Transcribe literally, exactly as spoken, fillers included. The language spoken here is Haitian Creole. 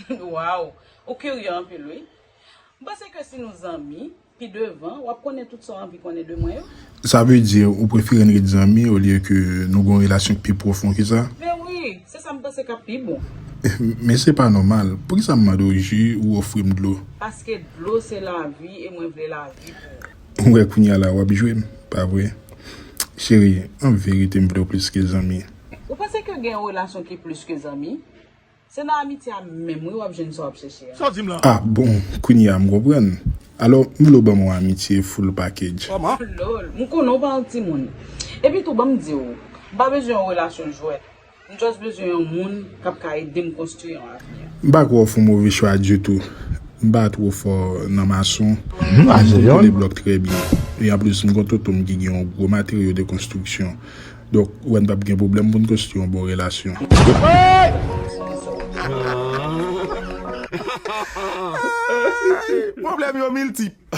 Waw, ou kirye anpil wi. M panse ke si nou zanmi, pi devan, w ap konnen tout sa w anvi konnen de mwen yo. Sa vle di ou prefere n ret zanmi olye ke nou gen yon relasyon ki pi pwofon ke sa? Men wi, se sa m panse k ap pi bon. Men se pa nòmal. Poukisa m mande w ji ou ofri m dlo? Paske dlo se lavi e mwen vle lavi pou ou. Ou wè kounye a la w ap jwe m, pa vre? Cheri, an verite m vle w plis ke zanmi. Ou panse ke gen yon relasyon ki plis ke zanmi? Se nan amitye a menm wi w ap jwenn sa w ap chèche a. Sa w di m la? Ah bon, kounye a m konprann. Alò, m vle w ban m yon amitye full package. Lol, m konnen w pa yon timoun. Epi tou, ban m di w, m pa bezwen yon relasyon jwèt. M just bezwen yon moun k ap ka ede m konstwi yon avni. M pa kwè w fè yon move chwa ditou. M pa twò fò nan mason. Mwen pa M se konn yon. Kole blòk trè byen. E anplis, m gon tonton m ki gen yon gwo materyo de konstriksyon. Donk, ou wè n p ap gen pwoblèm pou n konstwi yon bon relasyon. Pwoblèm yo miltip.